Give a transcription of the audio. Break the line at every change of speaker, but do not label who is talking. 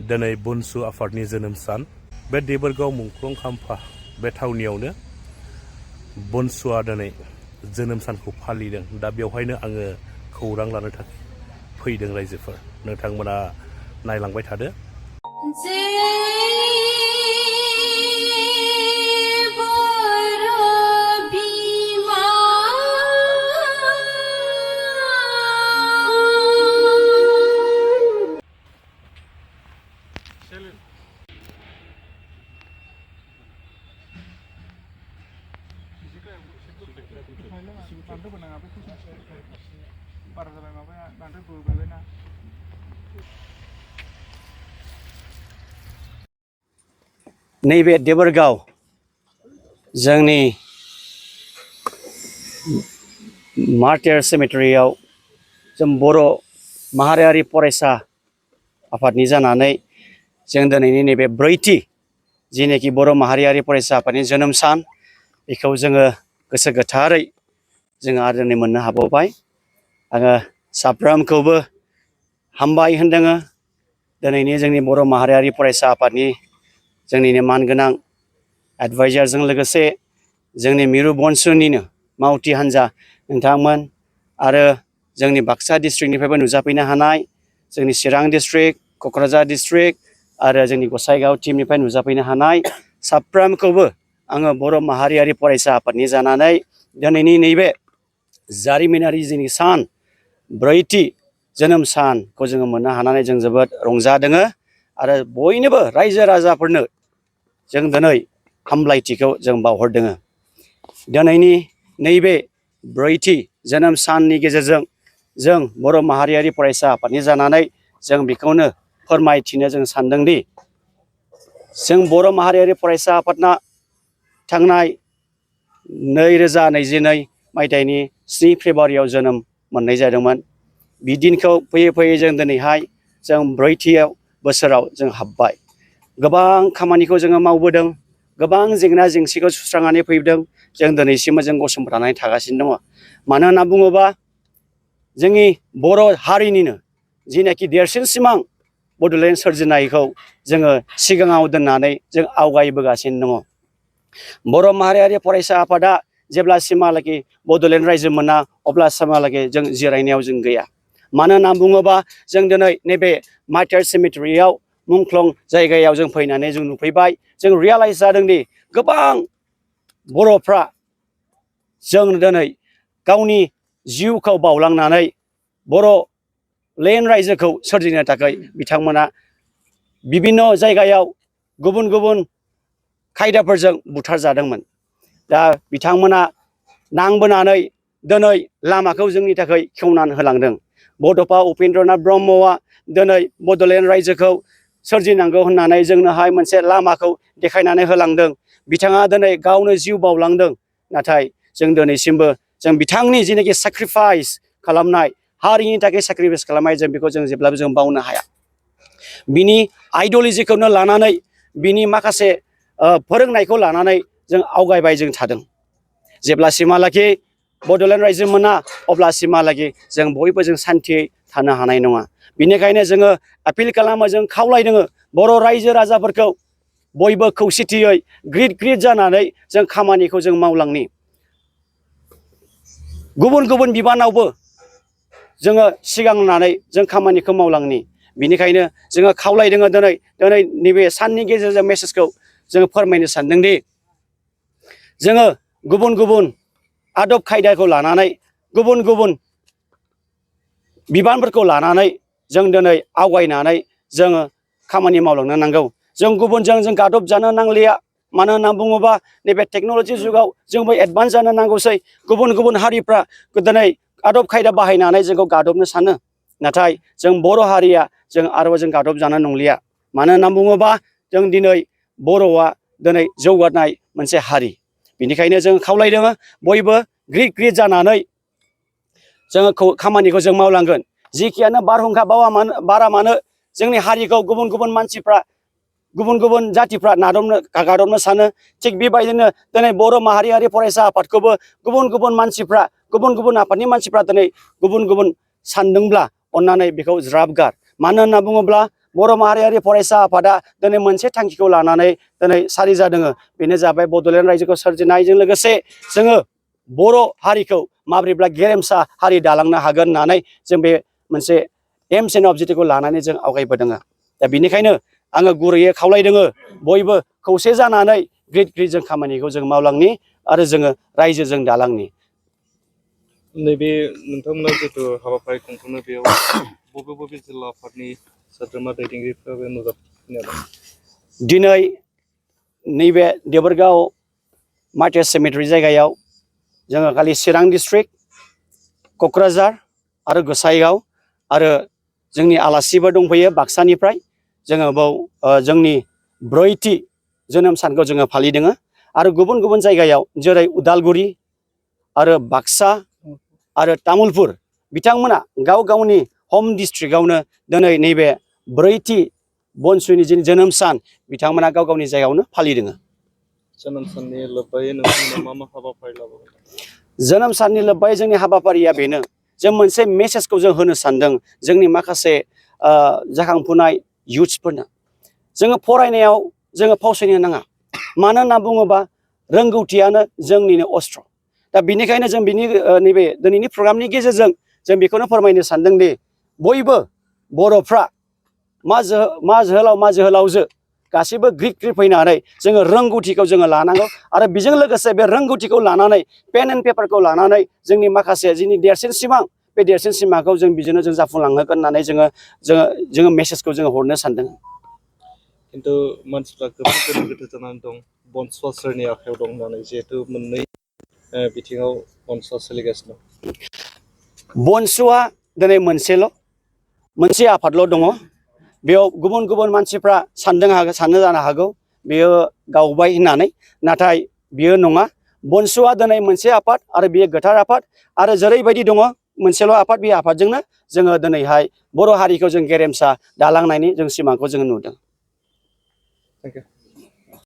दिनै बनसु आफादनि जोनोम सान बे देबोरगाव मुंख्लं खाम्फा बे थावनियावनो बनसुआ दिनै जोनोम सानखौ फालिदों। दा बेवहायनो आङो खौरां लानो थाखाय फैदों रायजोफोर। नोंथांमोना नायलांबाय थादो।
नैबे देबोरगाव जोंनि मार्टियार सेमेटारियाव जों बर' माहारियारि फरायसा आफादनि जानानै जों दिनैनि नैबे ब्रैथि जिनेखि बर' माहारियारि फरायसा आफादनि जोनोम सान बेखौ जोङो गोसो गोथारै जोङो आरो दिनै मोननो हाबावबाय। आङो साफ्रोमखौबो हामबाय होनदोङो। दिनैनि जोंनि बर' माहारियारि फरायसा आफादनि जोंनिनो मानगोनां एडभाइजारजों लोगोसे जोंनि मिरु बनसुनिनो मावथि हान्जा नोंथांमोन आरो जोंनि बाक्सा डिस्ट्रिक्टनिफ्रायबो नुजाफैनो हानाय जोंनि चिरां डिस्ट्रिक्ट, क'क्राझार डिस्ट्रिक्ट आरो जोंनि गसाइगाव टीमनिफ्राय नुजाफैनो हानाय साफ्रोमखौबो आङो बर' माहारियारि फरायसा आफादनि जानानै दिनैनि नैबे जारिमिनारि जोंनि सान ब्रैथि जोनोम सानखौ जोङो मोननो हानानै जों जोबोद रंजादोङो आरो बयनोबो रायजो राजाफोरनो जों दिनै हामलायथिखौ जों बावहरदोङो। दिनैनि नैबे ब्रैथि जोनोम साननि गेजेरजों जों बर' माहारियारि फरायसा आफादनि जानानै जों बेखौनो फोरमायथिनो जों सानदोंदि जों बर' माहारियारि फरायसा आफादना थांनाय 2022 मायथाइनि 7 फेब्रुवारियाव जोनोम मोननाय जादोंमोन। बिदिनखौ फैयै फैयै जों दिनैहाय जों ब्रैथियाव बोसोराव जों हाबबाय। गोबां खामानिखौ जोङो मावबोदों, गोबां जेंना जेंसिखौ सुस्रांनानै फैदों। जों दिनैसिमबो जों गसंथानानै थागासिनो दङ। मानो होनना बुङोबा जोंनि बर' हारिनिनो जिनाखि देरसिन सिमां बड'लेण्ड सोरजिनायखौ जोङो सिगाङाव दोननानै जों आवगायबोगासिनो दङ। बर' माहारियारि फरायसा आफादा जेब्लासिमहालागै बड'लेण्ड रायजो मोना अब्लासिमहालागै जों जिरायनायाव जों गैया। मानो होनना बुङोबा जों दिनै नैबे मार्टियार सेमेटारियाव मुंख्लं जायगायाव जों फैनानै जों नुफैबाय। जों रियालाइज जादोंदि गोबां बर'फ्रा जों दिनै गावनि जिउखौ बावलांनानै बर'लेण्ड रायजोखौ सोरजिनो थाखाय बिथांमोना बिभिन्न जायगायाव गुबुन गुबुन खायदाफोरजों बुथारजादोंमोन। दा बिथांमोना नांबोनानै दिनै लामाखौ जोंनि थाखाय खेवनानै होलांदों। बड'फा उपेन्द्रनाथ ब्रह्मआ दिनै बड'लेण्ड रायजोखौ सोरजिनांगौ होननानै जोंनोहाय मोनसे लामाखौ देखायनानै होलांदों। बिथाङा दिनै गावनो जिउ बावलांदों। नाथाय जों दिनैसिमबो जों बिथांनि जिनाखि सेक्रिफाइस खालामनाय, हारिनि थाखाय सेक्रिफाइस खालामनाय, जों बेखौ जों जेब्लाबो जों बावनो हाया। बिनि आइडिय'लजिखौनो लानानै बिनि माखासे फोरोंनायखौ लानानै जों आवगायबाय जों थादों। जेब्लासिमहालागै बड'लेण्ड रायजो मोना अब्लासिमहालागै जों बयबो जों सान्थियै थानो हानाय नङा। बिनिखायनो जोङो आपिल खालामो, जों खावलायदोङो बर' रायजो राजाफोरखौ बयबो खौसेथियै ग्रिद जानानै जों खामानिखौ जों मावलांनि। गुबुन गुबुन बिबानावबो जोङो सिगांनानै जों खामानिखौ मावलांनि। बिनिखायनो जोङो खावलायदोङो दिनै नैबे साननि गेजेरजों मेसेजखौ जोङो फोरमायनो सानदोंदि जोङो गुबुन गुबुन आदब खायदाखौ लानानै गुबुन गुबुन बिबानफोरखौ लानानै जों दिनै आवगायनानै जोङो खामानि मावलांनो नांगौ। जों गुबुनजों जों गादब जानो नांलिया। मानो होनना बुङोबा नैबे टेक्न'लजि जुगाव जोंबो एडभान्स जानो नांगौसै। गुबुन गुबुन हारिफ्रा दिनै आदब खायदा बाहायनानै जोंखौ गादबनो सानो। नाथाय जों बर' हारिया जों आरोबाव जों गादब जानो नंलिया। मानो होनना बुङोबा जों दिनै बर'आ दिनै जौगानाय मोनसे हारि। बिनिखायनो जों खावलायदों बयबो ग्रिद जानानै जोङो खामानिखौ जों मावलांगोन। जिखियानो बारहुंखा बारा मानो जोंनि हारिखौ गुबुन गुबुन मानसिफ्रा गुबुन गुबुन जातिफ्रा गादबनो सानो। थिग बेबायदिनो दिनै बर' माहारियारि फरायसा आफादखौबो गुबुन गुबुन मानसिफ्रा गुबुन गुबुन आफादनि मानसिफ्रा दिनै गुबुन गुबुन सानदोंब्ला अन्नानै बेखौ ज्राब गार। मानो होनना बुङोब्ला बर' माहारियारि फरायसा आफादा दिनै मोनसे थांखिखौ लानानै दिनै सारि जादों बेनो जाबाय बड'लेण्ड रायजोखौ सोरजिनायजों लोगोसे जोङो बर' हारिखौ माबोरैब्ला गेरेमसा हारि दालांनो हागोन होननानै जों बे मोनसे एम्स एन्ड अबजेक्टिभखौ लानानै जों आवगायबोदों दा बेनिखायनो आङो गुरैयै खावलायदों बयबो खौसे जानानै ग्रिद ग्रिद जों खामानिखौ जों मावलांनि आरो जोङो रायजोजों दालांनि
नैबे नोंथांमोना जिथु हाबाफारि खुंफुङो बेयाव बबे बबे जिल्ला आफादनि सोद्रोमा दैदेनगिरिफोराबो नुजाथिफैनो दं
दिनै नैबे देबोरगाव मार्टियार सेमेटारि जायगायाव जोङो खालि चिरां डिस्ट्रिक्ट क'क्राझार आरो गोसाइगाव आरो जोंनि आलासिबो दंफैयो बाक्सानिफ्राय जोङो बाव जोंनि 4थि जोनोम सानखौ जोङो फालिदों आरो गुबुन गुबुन जायगायाव जेरै उदालगुरि आरो बाक्सा आरो तामुलपुर बिथांमोना गाव गावनि हम डिस्ट्रिक्टआवनो दिनै नैबे 4थि बनसुनि जोनोम सान बिथांमोना गाव गावनि जायगायावनो फालिदों
जोनोम साननि लोब्बायै नोंथांमोना मा मा हाबाफारि लाबोदों
जोनोम साननि लोब्बायै जोंनि हाबाफारिया बेनो जों मोनसे मेसेजखौ जों होनो सानदों जोंनि माखासे जाखांफुनाय युथ्सफोरनो जोङो फरायनायाव जोङो फावसायनो नाङा मानो होनना बुङोबा रोंगौथियानो जोंनिनो अस्त्र दा बेनिखायनो जों बिनि नैबे दिनैनि प्रग्रामनि गेजेरजों जों बेखौनो फोरमायनो सानदों दि बयबो बर'फ्रा मा जोहोलाव मा जोहोलावजो गासैबो ग्रिद ग्रिद फैनानै जोङो रोंगौथिखौ जोङो लानांगौ आरो बेजों लोगोसे बे रोंगौथिखौ लानानै पेन एन्ड पेपारखौ लानानै जोंनि माखासे जोंनि देरसिन सिमां बे देरसिन सिमांखौ जों बिजोंनो जों जाफुंलांहोगोन होननानै जोङो मेसेजखौ जोङो हरनो सानदों
खिन्थु मानसिफ्रा गोबां गोनो गोथो जानानै दं बनसुवा सोरनि आखायाव दं होननानै जिहेथु मोननै बिथिङाव बनसुवा सोलिगासिनो
बनसुवा दिनै मोनसे आफादल' दङ बेयाव गुबुन गुबुन मानसिफ्रा साननो जानो हागौ बेयो गावबाय होननानै नाथाय बियो नङा बनसुवा दिनै मोनसे आफाद आरो बेयो गोथार आफाद आरो जेरैबायदि दङ मोनसेल' आफाद बे आफादजोंनो जोङो दिनैहाय बर' हारिखौ जों गेरेमसा दालांनायनि जों सिमांखौ जोङो नुदों
थेंक इउ